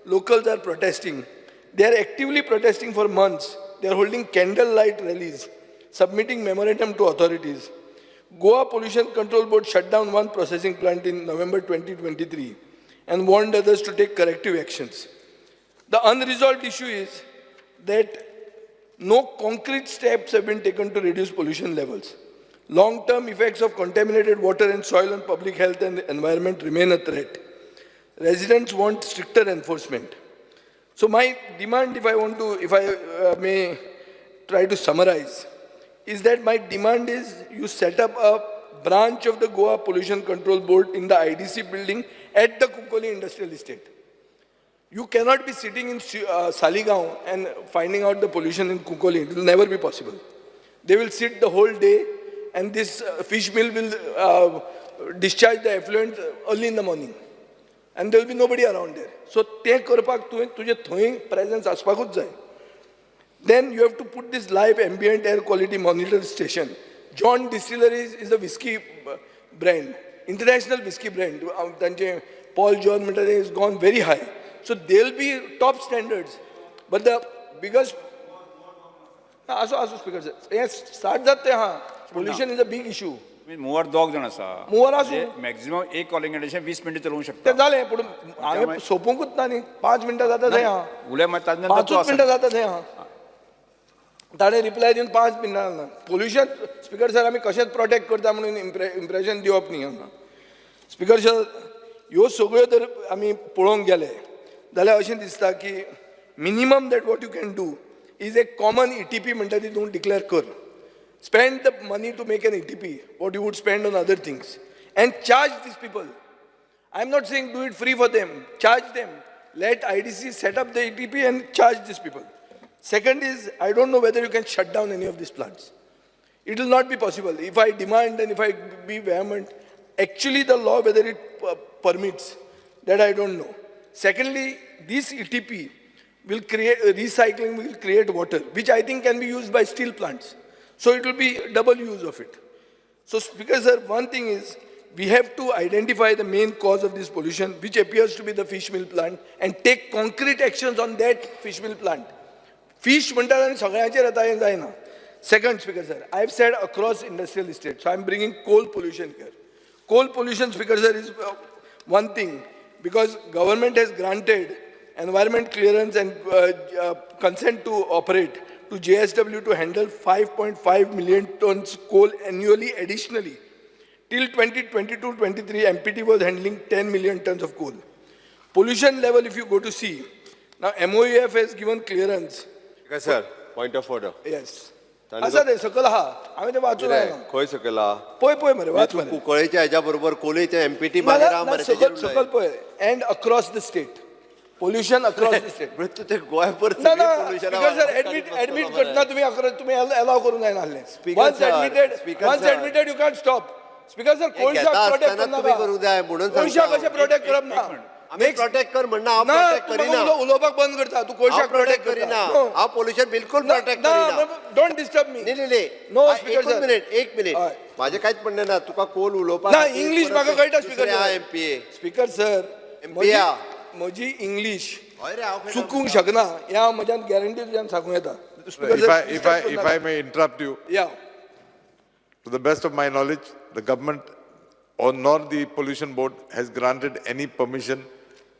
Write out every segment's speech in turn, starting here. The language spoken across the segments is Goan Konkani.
Locals are protesting. They are actively protesting for months. They are holding candlelight rallies, submitting memorandum to authorities. Goa Pollution Control Board shut down one processing plant in November 2023 and warned others to take corrective actions. The unresolved issue is that no concrete steps have been taken to reduce pollution levels. Long term effects of contaminated water and soil on public health and the environment remain a threat. Residents want stricter enforcement. So, my demand, if I want to, if I may try to summarize, is that my demand is you set up a branch of the Goa Pollution Control Board in the IDC building at the Cuncolim Industrial Estate. You cannot be sitting in Saligao and finding out the pollution in Cuncolim. It will never be possible. They will sit the whole day and this fish mill will discharge the effluent early in the morning. And there will be nobody around there. So तें करपाक तुवें तुजें थंय presence आसपाकूच जाय. Then you have to put this live ambient air quality monitor station. John Distilleries is a whiskey brand, international whiskey brand. तांचे Paul John म्हणटा ते is gone very high. So they'll be top standards. But the biggest, आसो आसो स्पीकर सर, हें स्टार्ट जाता तें आहा. Pollution is a big issue. Mover दोग जाण आसा. मुवर आसूं. मॅक्झिमम एक कॉलिंग कंडिशन 20 मिनटां चलोवंक तें शकता. जालें, पूण हांवें सोंपूंकूच ना न्ही. 5 मिनटां जाता थंय आहा. उलय मागीर ताजे नंतर तूं पांचूच आसा. मिनटां जाता थंय आहा. ताणें रिप्लाय दिवन 5 मिनटां जालें. पोल्युशन, स्पीकर सर, आमी कशेंच प्रोटेक्ट करता म्हणून इम्प्रेशन दिवप न्ही हांगा. स्पीकर सर, ह्यो सगळ्यो जर आमी पळोवंक गेले जाल्यार अशें दिसता की minimum that what you can do is a common ETP म्हणटा ती तूं डिक्लेअर कर. Spend the money to make an ETP, what you would spend on other things, and charge these people. I am not saying do it free for them. Charge them. Let IDC set up the ETP and charge these people. Second is, I don't know whether you can shut down any of these plants. It will not be possible. If I demand and if I be vehement, actually the law, whether it permits, that I don't know. Secondly, this ETP will create, recycling will create water, which I think can be used by steel plants. So it will be double use of it. So, Speaker sir, one thing is we have to identify the main cause of this pollution, which appears to be the fish meal plant, and take concrete actions on that fish meal plant. Fish म्हणटात आनी सगळ्यांचेर येता हें जायना. Second, Speaker sir, I have said across industrial estate, so I am bringing coal pollution here. Coal pollution, Speaker sir, is one thing because government has granted environment clearance and consent to operate to JSW to handle 5.5 million tons coal annually additionally. Till 2022-23, MPT was handling 10 million tons of coal. Pollution level, if you go to see, now MOEF has given clearance. Sir, point of order. Yes. तांणी आसा ते सकयल आहा, हांवें ते वाचून आयला. खंय सकयल आहा? पळय पळय मरे, वाच मरे. कुंकळेच्या हेज्या बरोबर कोलेच्या एमपीटी ना, मागीर ना, आहा ना, मरे. सकयल तेजेर सकयल पळय, and across the state pollution, across the state. उलय. तूं ते गोंयभर ना ना सगळें pollution speaker sir, admit admit करतना तुमी अक्रॉस तुमी एलाव करूंक जायना आसलें. Speaker once sir, admitted, Speaker once sir. Admitted, you can't stop. Speaker sir, कोळशाक घेता प्रोटेक्ट आसतना तुमी करूंक जाय म्हणून कोळशाक सांगता. कशें प्रोटेक्ट करप ना. आमी प्रोटेक्ट कर म्हणना, हांव ना, प्रोटेक्ट तूं करिना. म्हाका उलोवपाक बंद करता तूं. हांव कोळशाक प्रोटेक्ट प्रोटेक्ट करिना. करता. हांव पोल्युशन बिलकुल प्रोटेक्ट करिना. Don't disturb me. न्ही न्ही न्ही. No, आ, Speaker एकूच sir. Minute, एक मिनिट. हय. म्हाजें कांयच म्हणणें ना तुका कोल उलोवपाक ना, खातीर. इंग्लीश परत म्हाका कळटा, स्पीकर दुसरे sir. MPa. Speaker sir, MP आ. म्हजी इंग्लीश हय रे, हांव खंय चुकूंक शकना हें हांव म्हज्यान गॅरंटी तुज्यान सांगूं येता. If I may interrupt you, yeah. To the best of my knowledge, the government or nor the pollution board has granted any permission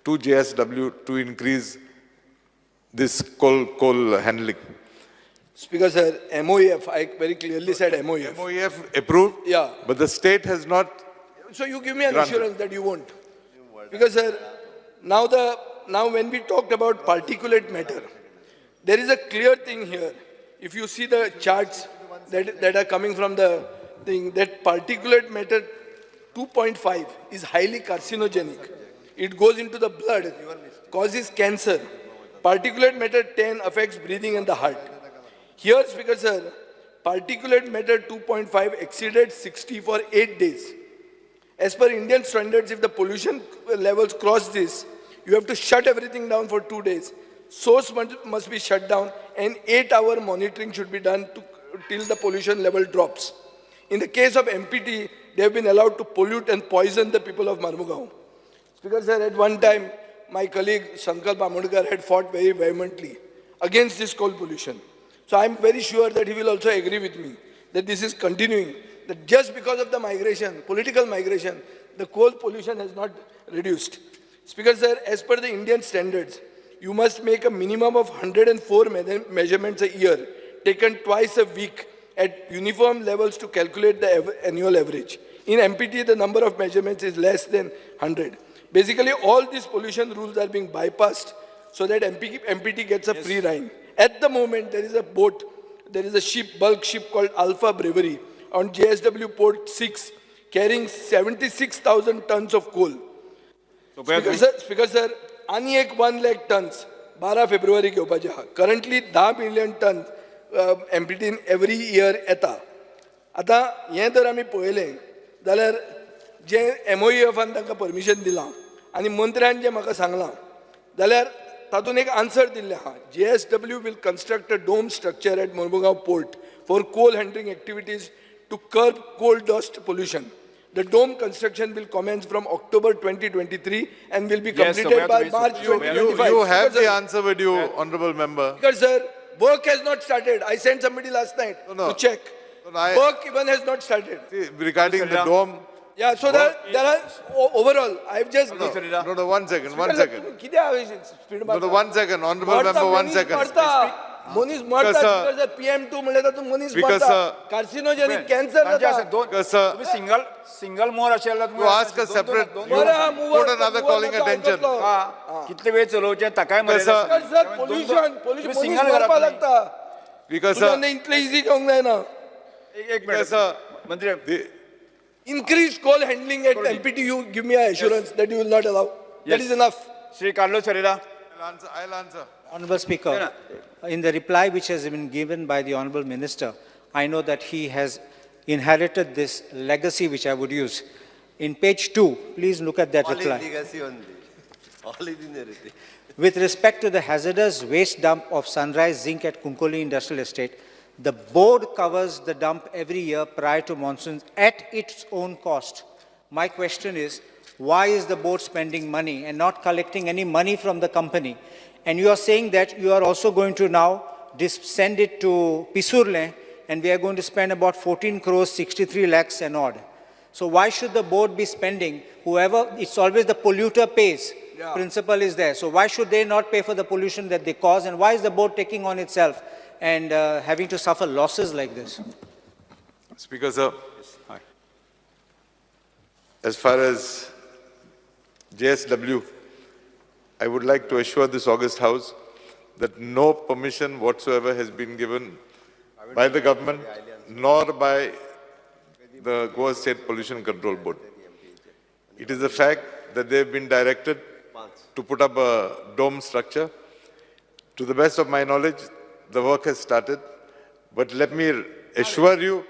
to JSW to increase this coal handling. Speaker sir, MOEF, I very clearly said MOEF. MOEF approved. Yeah. But the state has not. So you give me an Granted. Assurance that you won't. Because sir, now when we talked about particulate matter, there is a clear thing here. If you see the charts that are coming from the thing, that particulate matter 2.5 is highly carcinogenic. It goes into the blood, causes cancer. Particulate matter 10 affects breathing and the heart. Here, Speaker sir, particulate matter 2.5 exceeded 60 for 8 days. As per Indian standards, if the pollution levels cross this, you have to shut everything down for 2 days. Source must be shut down and 8-hour monitoring should be done till the pollution level drops. In the case of MPT, they have been allowed to pollute and poison the people of Marmugao. Speaker sir, at one time, my colleague Sankalp Amonkar had fought very vehemently against this coal pollution. So I am very sure that he will also agree with me that this is continuing, that just because of the migration, political migration, the coal pollution has not reduced. Speaker sir, as per the Indian standards, you must make a minimum of 104 measurements a year, taken twice a week at uniform levels to calculate the annual average. In MPT, the number of measurements is less than 100. Basically, all these pollution rules are being bypassed so that MPT gets a free ride. At the moment, there is a boat, there is a ship, bulk ship called Alpha Bravery on JSW Port 6, carrying 76,000 tons of coal. सोपया Speaker sir, आनी एक 1 lakh tons 12 फेब्रुवारी घेवपाचे आहा. करंटली 10 मिलियन टन एमपीटीन एवरी इयर येता. आतां हें जर आमी पळयलें जाल्यार जें एमओईएफान तांकां परमिशन दिलां आनी मंत्र्यान जें म्हाका सांगलां जाल्यार तातूंत एक आन्सर दिल्लें आहा. JSW will construct a dome structure at Mormugao port for coal handling activities to curb coal dust pollution. The dome construction will commence from October 2023 and will be Yes, completed Sobhya, by तुम्ही- March Sobhya. You, 2025. you have Speaker the sir, answer with you, honorable member. Speaker sir, work has not started. I sent somebody last night No, no. to check. No, no, Work even has not started. See, regarding the Sarita. dome, Yeah, so there are overall, I've just. no, no, no, one second, one Speaker sir, second. तुम्ही कितें हांवें speed No, no, one second, honorable member, one second. मनीस मरता Speaker sir. Speaker sir, PM2 म्हणल्यार तातूंत मनीस Speaker मरता. sir. Carcinogenic cancer तांचे जाता. आसा दोन Because, sir, तुम्ही सिंगल सिंगल मोर अशें जाल्यार You ask a separate- you बरें आहा, mover- put another mover calling मातसो attention. आयकतलो. कितले वेळ चलोवचें ताकाय Because, sir, Speaker sir, pollution, pollution, मनीस सिंगल मरपाक लागता. Because, तुज्यान sir, इतलें इजी जावंक जायना. एक Because, sir, minute मंत्री the, Increased coal handling at MPT, you give me an assurance that you will not allow. That Yes. is enough. Shri Carlos Ferreira. I'll answer. Honorable Speaker, in the reply which has been given by the Honorable Minister, I know that he has inherited this legacy which I would use. In page 2, please look at that All is reply. legacy only. All is inherited. With respect to the hazardous waste dump of Sunrise Zinc at Kunkoli Industrial Estate, the board covers the dump every year prior to monsoons at its own cost. My question is, why is the board spending money and not collecting any money from the company? And you are saying that you are also going to now send it to Pisurle, and we are going to spend about 14 crores 63 lakhs and odd. So why should the board be spending? Whoever, it's always the polluter pays. Yeah. Principle is there. So why should they not pay for the pollution that they cause? And why is the board taking on itself and having to suffer losses like this? Speaker, sir. As far as JSW, I would like to assure this august house that no permission whatsoever has been given by the government nor by the Goa State Pollution Control Board. It is a fact that they have been directed to put up a dome structure. To the best of my knowledge, the work has started. But let me assure you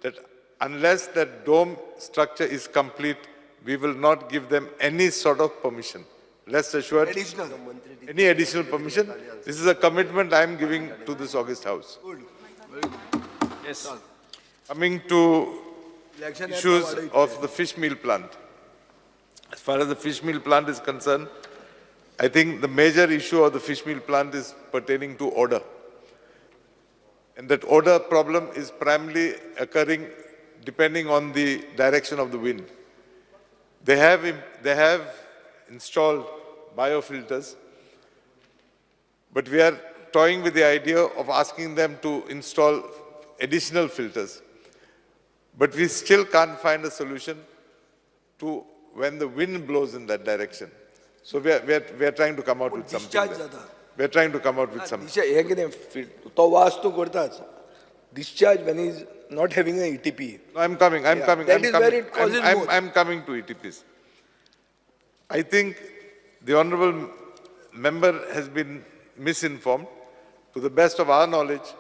that unless that dome structure is complete, we will not give them any sort of permission. Rest assured, Additional. any additional permission. This is a commitment I am giving to this august house. Yes. Coming to Election issues of the fish meal plant. As far as the fish meal plant is concerned, I think the major issue of the fish meal plant is pertaining to odor. And that odor problem is primarily occurring depending on the direction of the wind. They have installed biofilters, but we are toying with the idea of asking them to install additional filters. But we still can't find a solution to when the wind blows in that direction. So we are trying to come out with something. Discharge there. जाता. We are trying to come out with something. हें कितें तो वास तूं करताच. Discharge when is not having a ETP. No, I'm coming, I'm Yeah, coming. that I'm is coming. where it causes more. I'm coming to ETPs. I think the honorable member has been misinformed. To the best of our knowledge,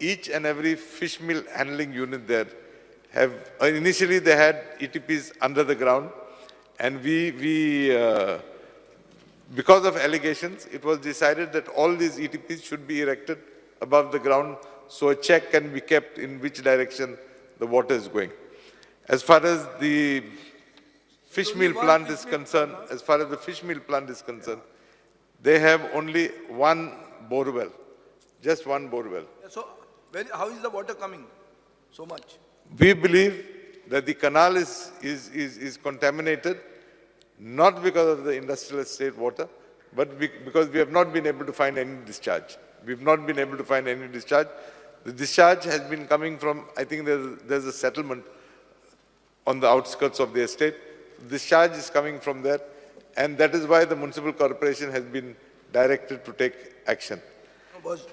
each and every fish meal handling unit there have, initially they had ETPs under the ground, and we because of allegations, it was decided that all these ETPs should be erected above the ground so a check can be kept in which direction the water is going. As far as the fish meal plant is concerned, as far as the fish meal plant is concerned, They have only one bore well, just one bore well. So how is the water coming so much? We believe that the canal is contaminated not because of the industrial estate water, but because we have not been able to find any discharge. We've not been able to find any discharge. The discharge has been coming from, I think there's a settlement on the outskirts of the estate. Discharge is coming from there, and that is why the municipal corporation has been directed to take action.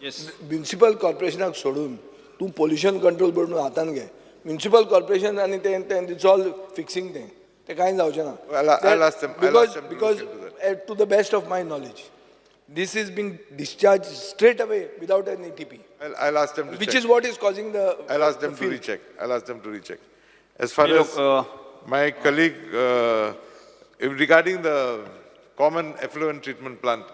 Yes. Municipal कॉर्पोरेशनाक सोडून तूं पोल्युशन कंट्रोल बोर्ड हातान घे. म्युनिसिपल कॉर्पोरेशन आनी तें तें it's all fixing तें तें कांय जावचें ना. Well, I'll ask them- I'll ask them to because look into to the best of my knowledge this is being discharge straight away without an ETP, I'll ask them to which check. Is what is causing the I'll ask them to recheck. I'll ask them to recheck. As far Look, as my colleague, if regarding the common effluent treatment plant,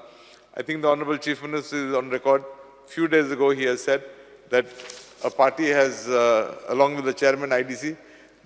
I think the Honorable Chief Minister is on record. Few days ago, he has said that a party has, along with the chairman IDC,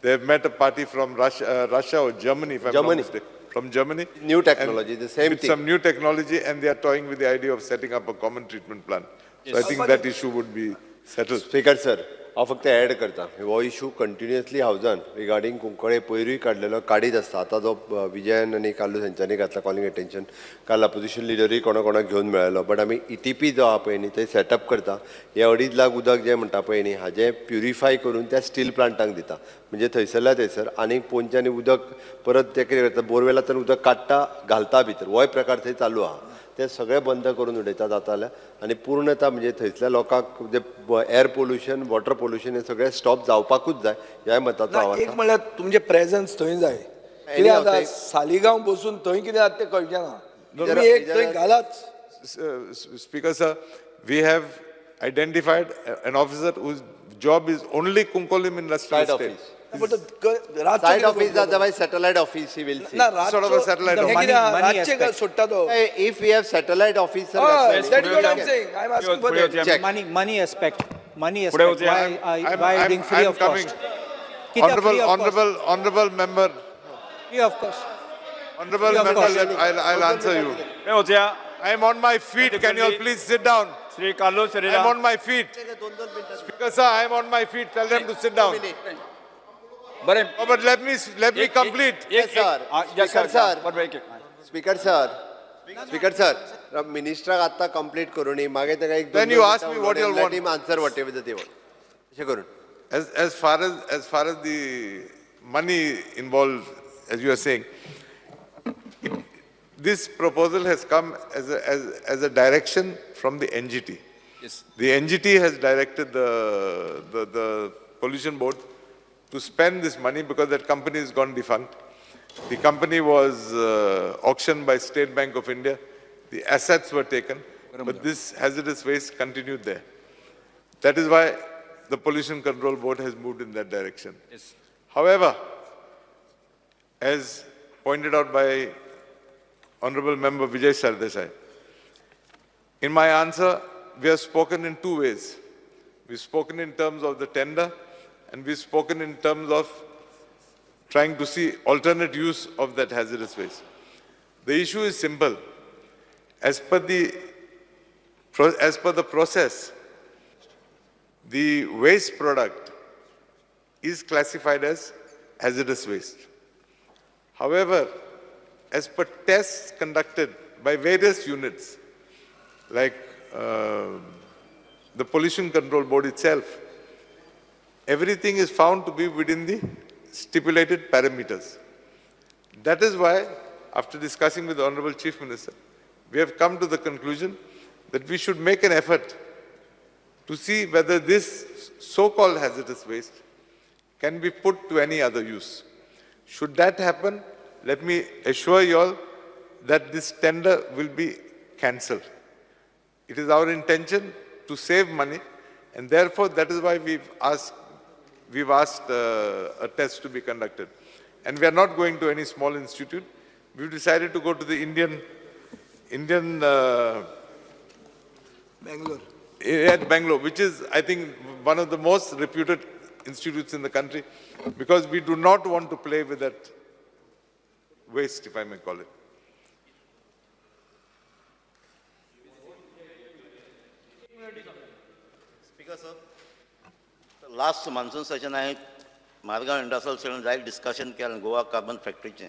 they have met a party from Russia or Germany, if I'm not Germany. mistaken. From Germany. New technology, And the same with thing. some new technology, and they are toying with the idea of setting up a common treatment plant. So I think that issue would be settled. Speaker sir, हांव फक्त एड करता, हो इशू कंटिन्युअसली हावजान रिगार्डींग कुंकळे पयरूय काडलेलो काडीत आसता. आतां जो विजयन आनी कार्लूस हेंच्यांनी घातला कॉलिंग अटेन्शन, काल अपोजिशन लिडरूय कोणा कोणाक घेवन मेळ्ळो, बट आमी ईटीपी जो आहा पळय न्ही थंय सेटअप करता. हे 2.5 लाख उदक जें म्हणटा पळय न्ही हाजें प्युरिफाय करून त्या स्टील प्लांटांक दिता, म्हणजे थंयसरल्या थंयसर आनी पोंदच्यानी उदक परत ते कितें करता, बोरवेलांतल्यान उदक काडटा घालता भितर, होय प्रकार थंय चालू आहा. ते सगळे बंद करून उडयता जाता जाल्यार आनी पूर्णता म्हणजे थंयसल्या लोकांक जे एअर पोल्युशन वॉटर पोल्युशन हे सगळें स्टॉप जावपाकूच जाय ह्या मताचो हांव एक आसा. म्हणल्यार तुमचें प्रेझन्स थंय जाय. कितें Anyhow, जाता, सालिगांव बसून थंय कितें जाता तें कळचें ना. तुमी एक थंय घालाच. Speaker sir, we have identified an officer whose job is only Kunkolim Industrial Site Estate. office. पण तो रातचो सायट कितें ऑफीस करतलो? जाता मागीर satellite office he will see. ना, Sort of a satellite हें office. कितें आहा, Money रातचें aspect. सोडटा तो. If we have satellite office हय, that is what I'm sir. saying. I'm asking for फुडें that. वचया. Check. Money aspect, money फुडें aspect. वचया. Why are you doing free I'm of coming. cost? कित्याक Honorable, free of cost? honorable member, Free of cost. Honorable Free of member, cost. I'll answer you. फुडें वचया. I am on my feet. Can you all please sit down? Shri Carlos I Ferreira. am on my feet. Speaker sir, I am on my feet. Tell them to sit down. बरें. Oh, but let me complete. Yes, sir. Yes, Speaker, sir. बरें, एक- एक. स्पीकर सर, स्पीकर सर, मिनिस्टराक आत्तां कंप्लीट करूनी मागीर ताका एक Then you ask me what you all want. Answer whatever they want अशें करून. As far as the money involved, as you are saying, this proposal has come as a direction from the NGT. Yes. The NGT has directed the pollution board to spend this money because that company has gone defunct. The company was auctioned by State Bank of India. The assets were taken, but this hazardous waste continued there. That is why the Pollution Control Board has moved in that direction. Yes. However, as pointed out by Honorable Member Vijay Sardesai, in my answer, we have spoken in two ways. We've spoken in terms of the tender, and we've spoken in terms of trying to see alternate use of that hazardous waste. The issue is simple. As per the process, the waste product is classified as hazardous waste. However, as per tests conducted by various units, like the Pollution Control Board itself, everything is found to be within the stipulated parameters. That is why, after discussing with the Honorable Chief Minister, we have come to the conclusion that we should make an effort to see whether this so-called hazardous waste can be put to any other use. Should that happen, let me assure you all that this tender will be cancelled. It is our intention to save money, and therefore that is why we've asked a test to be conducted. And we are not going to any small institute. We've decided to go to the Indian Bangalore. At Bangalore, which is, I think, one of the most reputed institutes in the country, because we do not want to play with that waste, if I may call it. Speaker sir, last monsoon session हांवें मारगांव इंडस्ट्रियल सेशन जायत डिस्कशन केलें गोवा कार्बन फॅक्टरीचें.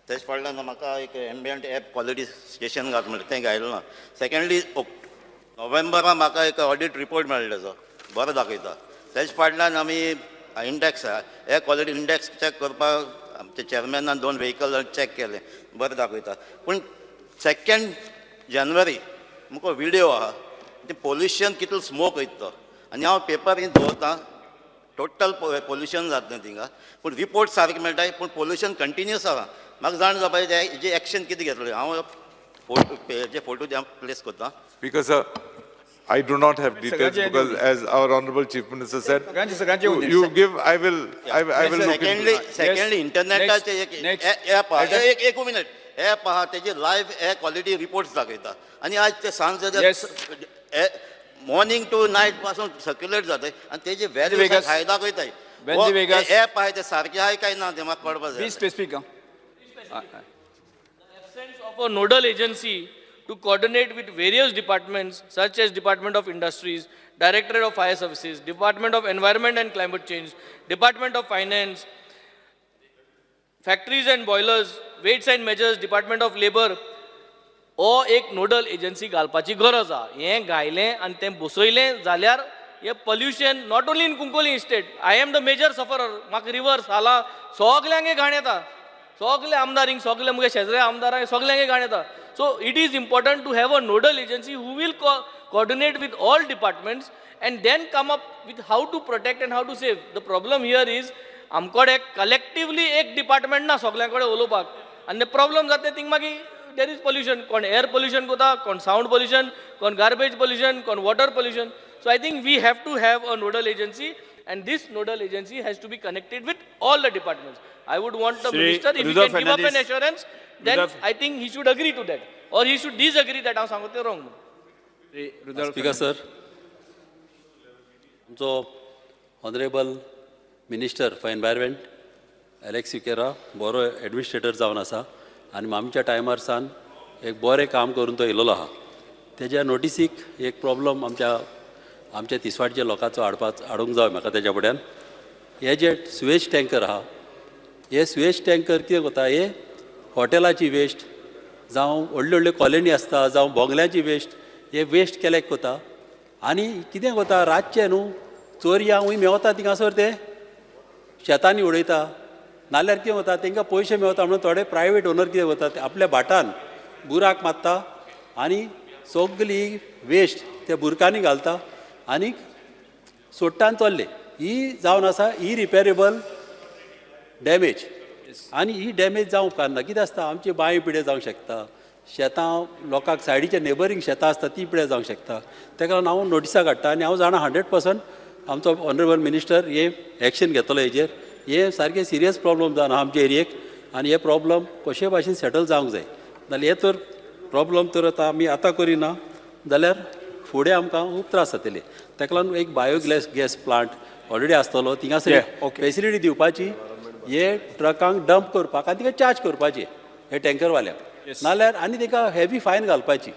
तेच फाटल्यान म्हाका एक एम्बियंट एअर क्वॉलिटी स्टेशन घात म्हणलें, तें घायलें ना. सेकंडली, नोव्हेंबरा म्हाका एक ऑडिट रिपोर्ट मेळ्ळो, तेजो बरो दाखयता. तेज फाटल्यान आमी index, air quality index check करपाक आमच्या चेअरमॅनान दोन व्हेकल चॅक केले, बरें दाखयता. पूण 2 जानेवारी मुको विडियो आहा, ते पोल्युशन कितलो स्मोक वयता तो, आनी हांव पेपरीन दवरतां. टोटल पोल्युशन जातलें थिंगा, पूण रिपोर्ट सारके मेळटा, पूण पोल्युशन कंटिन्युअस आहा. म्हाका जाण जावपाक जाय, हेजे एक्शन कितें घेतलें. हांव फोटो, हेजे फोटो प्लेस करता. Speaker sir, I do not have details सगळ्यांचे because as our honorable chief minister said, सगळ्यांचे you, येऊ दे. You give, I will look into secondly it. Secondly, इंटरनेटाचे एक Next. App आहा, एक एक मिनिट, एप आहा, तेजे लायव्ह एअर क्वॉलिटी रिपोर्ट्स दाखयता आनी आज ते सांज मॉर्निंग टू नायट पासून सर्क्युलेट जाता आनी तेजे व्हॅल्यू Vegas. हाय दाखयताय. Venzy Vegas. App आहा, ते सारके आहाय काय ना ते म्हाका कळपा बी जाय. Specific. Absence of a nodal agency to coordinate with various departments such as Department of Industries, Directorate of Fire Services, Department of Environment and Climate Change, Department of Finance, Factories and Boilers, Weights and Measures, Department of Labor, हो एक नोडल एजन्सी घालपाची गरज आहा. हें घायलें आनी तें बसयलें जाल्यार हें pollution not only in Cuncolim estate, I am the major sufferer. म्हाका रिवर साला सगल्यांक घाण येता, सगले आमदारींक, सगले मुगे शेजरे आमदारांक, सगल्यांक घाण येता. So it is important to have a nodal agency who will coordinate with all departments and then come up with how to protect and how to save. The problem here is आमकडे कलेक्टिवली एक डिपार्टमेंट ना सगल्यां कडेन उलोवपाक, आनी प्रॉब्लम जाता थिंग मागीर there is pollution. कोण एअर पोल्युशन करता, कोण सावंड पोल्युशन, कोण गार्बेज पोल्युशन, कोण water pollution. So I think we have to have a nodal agency and this nodal agency has to be connected with all the departments. I would want the Shri minister, if he Rudolph can give up an Fernandez. Assurance, then Rudolph. I think he should agree to that or he should disagree that हांव सांगता तें wrong म्हणून. स्पीकर सर, आमचो honourable minister for environment Alex Sequeira बरो एडमिनिस्ट्रेटर जावन आसा आनी आमच्या टायमार सान एक बरें काम करून तो येयलेलो आहा. तेज्या नोटिसीक एक प्रॉब्लम आमच्या तिसवाडच्या लोकांचो हाडपा हाडूंक जाय म्हाका तेज्या फुड्यान. हे जे सुवेज टँकर आहा, हे सुवेज टँकर कितें करता, हे हॉटेलाची वेस्ट जावं व्हडल्यो व्हडल्यो कॉलनी आसता जावं बोंगल्यांची वेस्ट, हे वेस्ट कलेक्ट करता. आनी कितें करता, रातचें न्हू चोरयांकूय मेवता थिंगासर, ते शेतांनी उडयता. नाल्यार कितें वता, तांकां पयशे मेवता म्हणून थोडे प्रायवेट ओनर कितें करता, ते आपल्या भाटान बुराक मारता आनी सगली वेस्ट ते बुरकांनी घालता आनी सोडटा आनी चल्ले. ही जावन आसा इरिपेरेबल डॅमेज, आनी ही डॅमेज जावंक उपकारना. कितें आसता, आमची बांय पिड्यार जावंक शकता, शेतां लोकांक सायडीचे नेबरींग शेतां आसता ती पिड्यार जावंक शकता. ताका लागून हांव नोटिसां काडटा आनी हांव जाणा 100% आमचो ऑनरेबल मिनिस्टर हे एक्शन घेतलो हेजेर. हे सारकें सिरियस प्रॉब्लम जावन आहा आमचे एरियेक आनी हे प्रॉब्लम कशे भाशेन सेटल जावंक जाय. नाल्यार हे तर प्रॉब्लम तर आतां आमी आतां करिना जाल्यार फुडें आमकां खूब त्रास जातले. ताका लागून एक बायोगॅस गॅस प्लांट ऑलरेडी आसतलो थिंगासर, फेसिलिटी दिवपाची हे ट्रकांक डंप करपाक आनी तिका चार्ज करपाची हे टँकरवाल्यांक, नाल्यार आनी तांकां हेवी फायन घालपाची.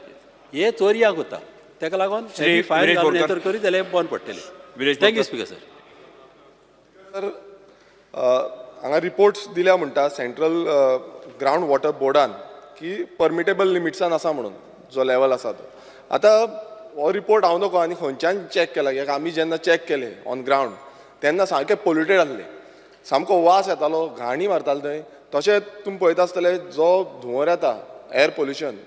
हे चोरयांक वता, ताका लागून श्री हेवी फायन विरेश घालून हे बोरकर. तर करीत जाल्यार बंद पडटले. Viresh thank you Borkar. Speaker sir. तर हांगा रिपोर्ट्स दिल्या म्हणटा सेंट्रल ग्रावंड वॉटर बोर्डान की परमिटेबल लिमिट्सान आसा म्हणून जो लेवल आसा तो. आतां हो रिपोर्ट हांव नको आनी खंयच्यान चॅक केला, कित्याक आमी जेन्ना चॅक केले ऑन ग्रावंड तेन्ना सामकें पोल्युटेड आसलें, सामको वास येतालो, घाणी मारताले थंय. तशेंच तुमी पळयता आसतले जो धुंवर येता, एअर पोल्युशन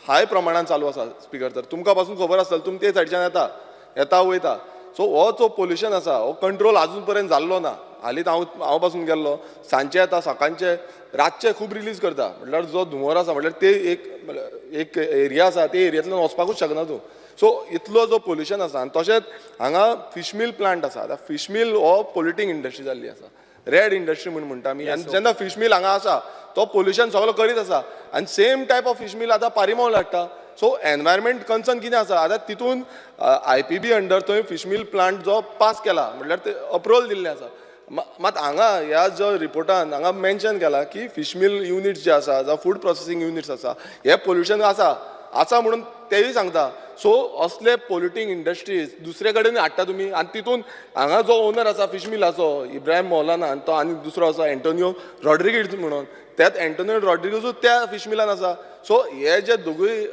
हाय प्रमाणान चालू आसा. स्पिकर तर, तुमकां पासून खबर आसतलें, तुमी ते सायडच्यान येता येता वयता. सो हो जो पोल्युशन आसा हो कंट्रोल आजून पर्यंत जाल्लो ना. हालींच हांव पासून गेल्लो, सांजचे येता, सकाळचे, रातचे खूब रिलीज करता. म्हटल्यार जो धुंवर आसा, म्हटल्यार ते एक एक एरिया आसा, ते एरियेंतल्यान वचपाकूच शकना तूं. सो इतलो जो पोल्युशन आसा, आनी तशेंच हांगा फिश मिल प्लांट आसा. आतां फिश मिल हो पोल्युटींग इंडस्ट्री जाल्ली आसा, रेड इंडस्ट्री म्हूण म्हणटा आमी. आनी जेन्ना फिश मिल हांगा आसा तो पोल्युशन सगलो करीत आसा, आनी same type of fish mill आतां पारिमोल हाडटा. सो एनवायरमेंट कन्सर्न कितें आसा आतां तितून, आयपीबी अंडर थंय फिश मिल प्लांट जो पास केला, म्हटल्यार ते अप्रुवल दिल्लें आसा. मात हांगा ह्या जो रिपोर्टान हांगा मेन्शन केला की फिश मिल युनिट्स जे आसा जावं फूड प्रोसेसींग युनिट्स आसा, हे पोल्युशन आसा आसा म्हणून तेय सांगता. सो असले पोल्युटींग इंडस्ट्रीज दुसरे कडेन हाडटा तुमी आनी तितून हांगा जो ओनर आसा फिश मिलाचो इब्राहिम मौलाना आनी तो आनी दुसरो आसा एंटोनियो रॉड्रिगीज म्हणून, त्यात एंटोनियो रॉड्रिगीजूच त्या फिश मिलान आसा. सो हे जे दोगूय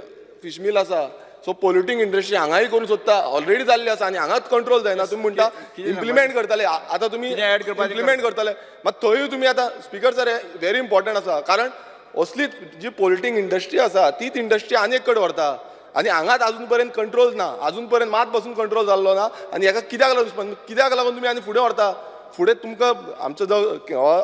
फिश मिल आसा, सो पोल्युटींग इंडस्ट्री हांगाय करूंक सोदता, ऑलरेडी जाल्ली आसा आनी हांगाच कंट्रोल जायना. तुमी म्हणटा इम्प्लिमेंट करतले, आतां तुमी कितें add करपाचें इम्प्लिमेंट करतले, मात थंयूय तुमी आतां स्पिकर सर हें व्हेरी इम्पॉर्टंट आसा, कारण असली जी पोल्युटींग इंडस्ट्री आसा तीच इंडस्ट्री आनी एक कडेन व्हरता आनी हांगाच आजून पर्यंत कंट्रोल ना, आजून पर्यंत मात पासून कंट्रोल जाल्लो ना. आनी हेका कित्याक लागून, कित्याक लागून तुमी आनी फुडें व्हरता? फुडें तुमकां आमचो जो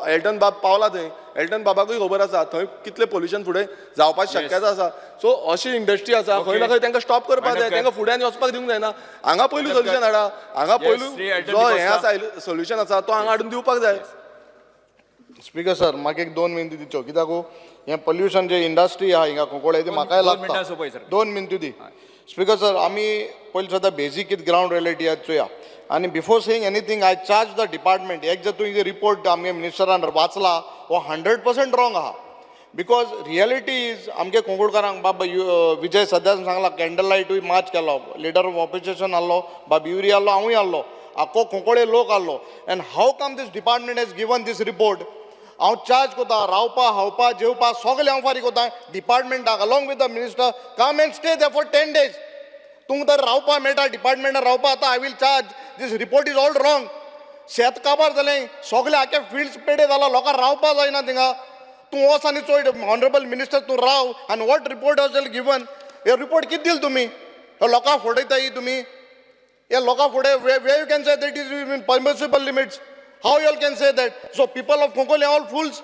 एल्टन बाब पावला थंय, एल्टन बाबाकूय खबर आसा थंय कितलें पोल्युशन फुडें जावपाची शक्यता आसा. सो अशी इंडस्ट्री आसा खंय ना खंय तांकां स्टॉप करपाक जाय, तांकां फुडें आनी वचपाक दिवंक जायना. हांगा पयलू सोल्युशन हाडा, हांगा पयलू जो हें आसा सोल्युशन आसा तो हांगा हाडून दिवपाक जाय. स्पीकर सर, म्हाका एक 2 मिनटी दिच्यो, कित्याक हें पोल्युशन जे इंडस्ट्री आहा हिंगा कुंकळे ती म्हाकाय लागता. 2 मिनटी दी स्पीकर सर. आमी पयलीं सद्दां बेजीक कितें ग्रावंड रियलिटी आहा चोया आनी before saying anything I charge the department. एक जर तुवें रिपोर्ट आमगे मिनिस्टरान वाचला हो 100% रॉंग आहा, because reality is आमगे कुंकळकारांक बाब विजय सद्यान सांगला कॅन्डल लायटूय मार्च केलो, लिडर ऑफ ऑपोजिशन आहलो, बाब युरी आहलो, हांवूय आहलो, आख्खो कुंकळे लोक आहलो. And how come this department has given this report? हांव चार्ज कोता, रावपा खावपा जेवपा सगळें हांव फारीक कोता डिपार्टमेंटाक along with the minister. Come and stay there for 10 days. तुमकां तर रावपा मेळटा डिपार्टमेंटान रावपा. आतां I will charge this report is all wrong. शेत काबार जालें, सगळें आख्खे फिल्ड्स पेडे जाला, लोकांक रावपा जायना थिंगा. तूं वच आनी चोय ऑनरेबल मिनिस्टर, तूं राव आनी what report was given. हे रिपोर्ट कितें दिल तुमी? हे लोकांक फटयता तुमी. हे लोकां फुडें way you can say that is in permissible limits? How you all can say that? So people of Cuncolim all fools.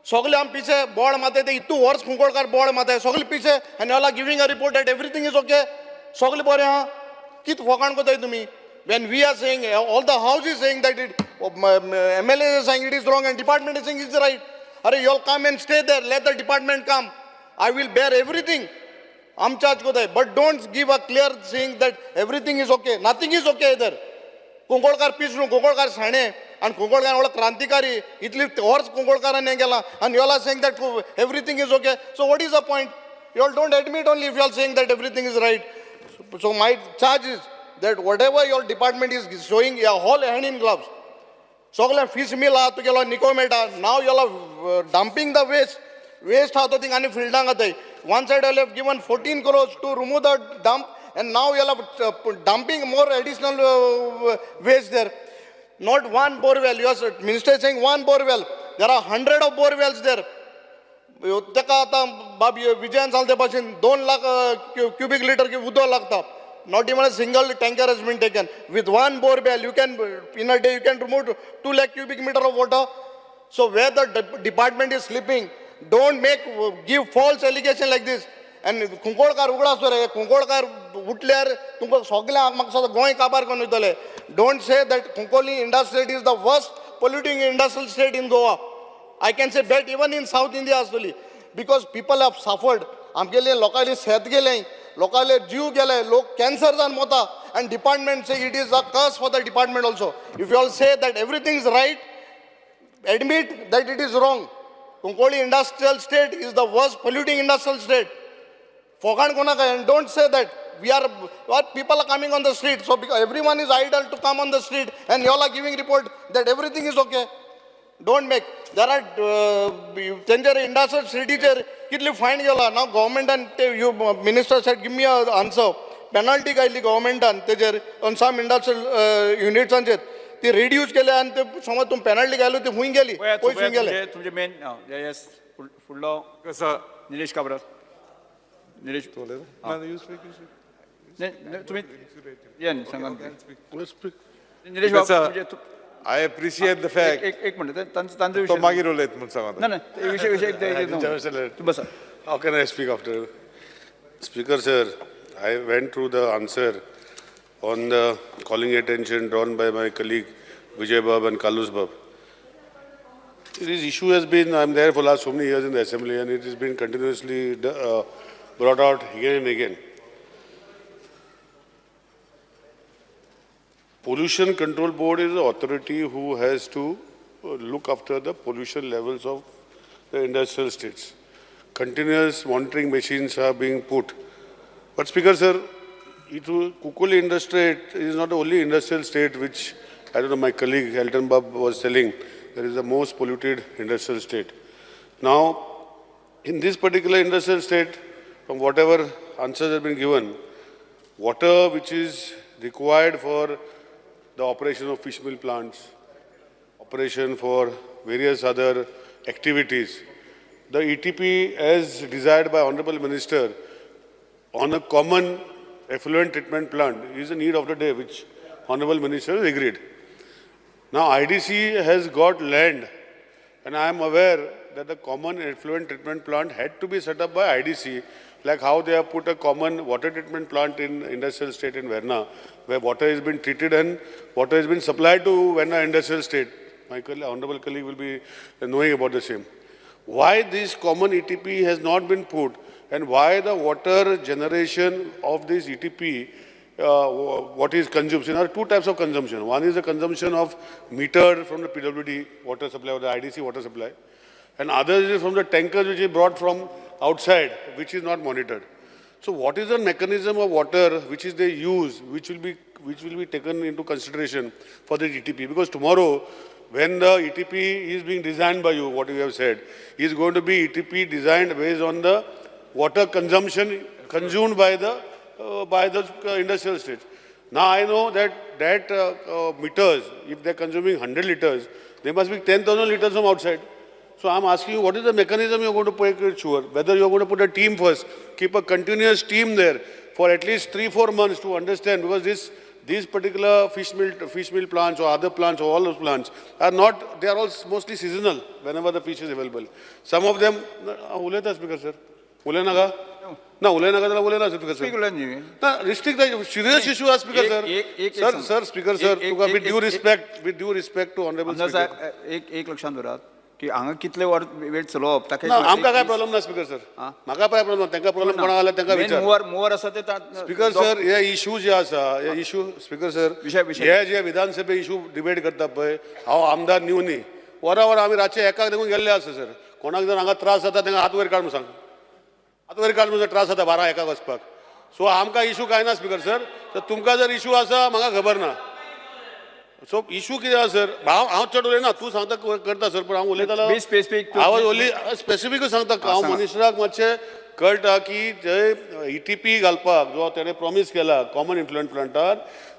सगळे आम पिशे बोळ मारताय, ते इतू वर्स कुंकळकार बोळ मारताय, सगळे पिशे. आनी all are giving a report that everything is okay, सगळे बरें आहा. कितें फकाण कोताय तुमी? When we are saying, all the house is saying that it, MLA is saying it is wrong and department is saying is right. अरे you all come and stay there, let the department come. I will bear everything. आम चार्ज कोताय, but don't give a clear saying that everything is okay. Nothing is okay there. Kunkolkar पीस न्हू, कुंकळकार शाणे आनी कुंकळकार व्हडलो क्रांतिकारी, इतली वर्स कुंकळकारान हें केलां आनी you all are saying that everything is okay. So what is a point? You all don't admit only if you are saying that everything is right. So my charge is that whatever your department is showing, all hand in gloves. सगळें फीश मिल आहा तुगेलो निको मेळटा. Now you are dumping the waste, waste आहा तो थिंग आनी फिल्डांक घाताय. One side you have given 14 crores to remove the dump and now you are dumping more additional waste there. Not one borewell. Your minister is saying one borewell. There are 100 of borewells there. ताका आतां बाब विजयान सांगले ते भाशेन 2 लाख क्युबीक लिटर उदक लागता. Not even a single tanker has been taken. With one borewell, you can, in a day, you can remove 2 lakh cubic meter of water. So where the department is sleeping, don't give false allegation like this. आनी कुंकळकार उगडास दवर, कुंकळकार उठल्यार तुमकां सगळ्यांक म्हाका दिसता गोंय काबार करून वयतले. Don't say that Cuncolim industrial is the worst polluting industrial state in Goa. I can say bet even in South India आसतली, because people have suffered. आमगेले लोकांले शेत गेलें, लोकांले जीव गेले, लोक कॅन्सर जावन Mota. And department say it is a curse for the department also. If you all say that everything is right, admit that it is wrong. Cuncolim industrial state is the worst polluting industrial state. फोगाण कोणाक. And don't say that we are what people are coming on the street. So because everyone is idle to come on the street and you all are giving report that everything is okay. Don't make. There are तेंचेर इंडस्ट्रियल स्टेटीचेर कितली फायन गेला. नाव गव्हर्मेंटान ते you minister said give me a answer. Penalty घायली गव्हर्मेंटान तेजेर ऑन सम इंडस्ट्रियल युनिट्सांचेर, ती रिड्यूस केल्या आनी ते समज तुमी पेनल्टी घायली ती खूंय गेली, पयस खूंय गेले. तुमचे मेन येस फुडलो निलेश काब्राल. निलेश तुमी या न्ही सांगा. निलेश बाब, I appreciate the fact. एक मिनिट, तांचो तो मागीर उलयत म्हूण सांगता. ना ना, विशय विशय तूं बसा. How can I speak after? Speaker sir, I went through the answer on the calling attention drawn by my colleague Vijay Bab and Carlos Bab. This issue has been, I'm there for last so many years in the assembly and it has been continuously brought out again and again. Pollution Control Board is the authority who has to look after the pollution levels of the industrial states. Continuous monitoring machines are being put. But Speaker sir, Cuncolim industry is not the only industrial state which, I don't know, my colleague Elton Bob was telling, there is the most polluted industrial state. Now, in this particular industrial state, from whatever answers have been given, water which is required for the operation of fish mill plants, operation for various other activities, the ETP as desired by Honorable Minister on a common effluent treatment plant is the need of the day, which Honorable Minister has agreed. Now IDC has got land, and I am aware that the common effluent treatment plant had to be set up by IDC, like how they have put a common water treatment plant in industrial state in Verna, where water has been treated and water has been supplied to Verna industrial state. My honorable colleague will be knowing about the same. Why this common ETP has not been put, and why the water generation of this ETP, what is consumption? There are two types of consumption. One is the consumption of meter from the PWD water supply or the IDC water supply, and others is from the tankers which is brought from outside, which is not monitored. So what is the mechanism of water which is they use, which will be taken into consideration for the ETP? Because tomorrow, when the ETP is being designed by you, what you have said, is going to be ETP designed based on the water consumption consumed by the industrial state. Now I know that meters, if they are consuming 100 liters, they must be 10,000 liters from outside. So I'm asking you, what is the mechanism you're going to make it sure? Whether you're going to put a team first, keep a continuous team there for at least 3-4 months to understand, because these particular fish mill plants or other plants or all those plants are not, they are all mostly seasonal whenever the fish is available. Some of them, Uleta speaker sir, Ulenaga? No, Ulenaga, Ulena speaker sir. No, restrict the serious issue as speaker sir. Sir, sir, speaker sir, with due respect to honorable speaker. एक लक्षात दवरात की हांगा कितले वर वेळ चलोवप ताका ना, आमकां काय प्रॉब्लेम ना स्पीकर सर, म्हाका काय प्रॉब्लेम ना, तांकां प्रॉब्लेम कोणाक आला तांकां विचार. मुवर आसा ते स्पीकर सर, हे इशू जे आसा, हे इशू स्पीकर सर, हे जे विधानसभे इशू डिबेट करता पळय, हांव आमदार न्यू न्ही, वरां वरां आमी रातचे एकाक देखून गेल्ले आसा सर. कोणाक जर हांगा त्रास जाता तांकां हात वयर काड म्हणून सांग, हात वयर काड म्हणून त्रास जाता 12 एकाक वचपाक. सो आमकां इशू कांय ना स्पीकर सर. तर तुमकां जर इशू आसा म्हाका खबर ना. सो इशू कितें आसा सर, हांव चड उलयना, तूं सांगता करता सर, पूण हांव उलयतालो हांव ओनली स्पेसिफीकूच सांगता. हांव मिनिस्टराक मातशें कळटा की जे ETP घालपाक जो तेणें प्रॉमीस केला कॉमन इन्फ्लुएंट प्लांटार,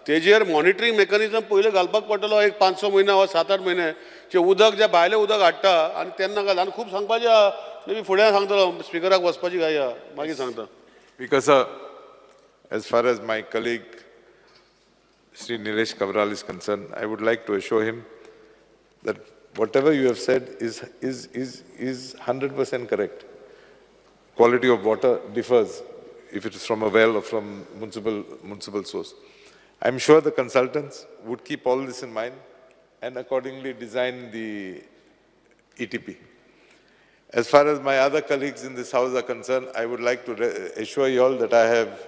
तेजेर मॉनिटरींग मेकॅनिजम पयलीं घालपाक पडटलो. एक 5-6 म्हयने वा 7-8 म्हयने जे उदक जे भायलें उदक हाडटा आनी तेन्ना घाल. आनी खूब सांगपाचें आहा, मे बी फुडें सांगतलो, स्पिकराक वचपाची घाय आहा, मागीर सांगता. Because sir, as far as my colleague Shri Nilesh Cabral is concerned, I would like to assure him that whatever you have said is 100% correct. Quality of water differs if it is from a well or from municipal source. I'm sure the consultants would keep all this in mind and accordingly design the ETP. As far as my other colleagues in this house are concerned, I would like to assure you all that I have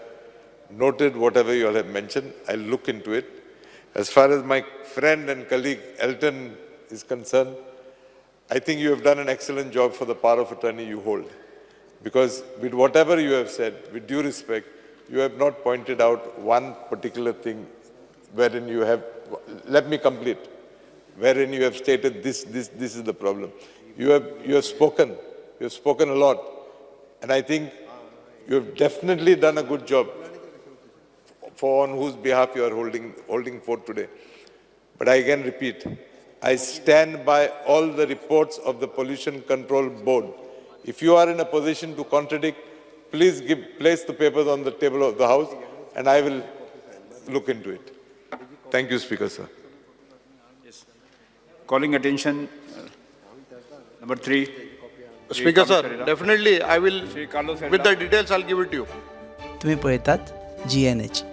noted whatever you all have mentioned. I'll look into it. As far as my friend and colleague Elton is concerned, I think you have done an excellent job for the power of attorney you hold. Because with whatever you have said, with due respect, you have not pointed out one particular thing wherein you have, let me complete, wherein you have stated this is the problem. You have spoken a lot, and I think you have definitely done a good job for on whose behalf you are holding forth today. But I again repeat, I stand by all the reports of the Pollution Control Board. If you are in a position to contradict, please place the papers on the table of the House and I will look into it. Thank you, Speaker, sir. Yes. Calling attention, number 3. Speaker, sir, definitely I will, with the details I'll give it to you. तुम्ही पळयतात GNH.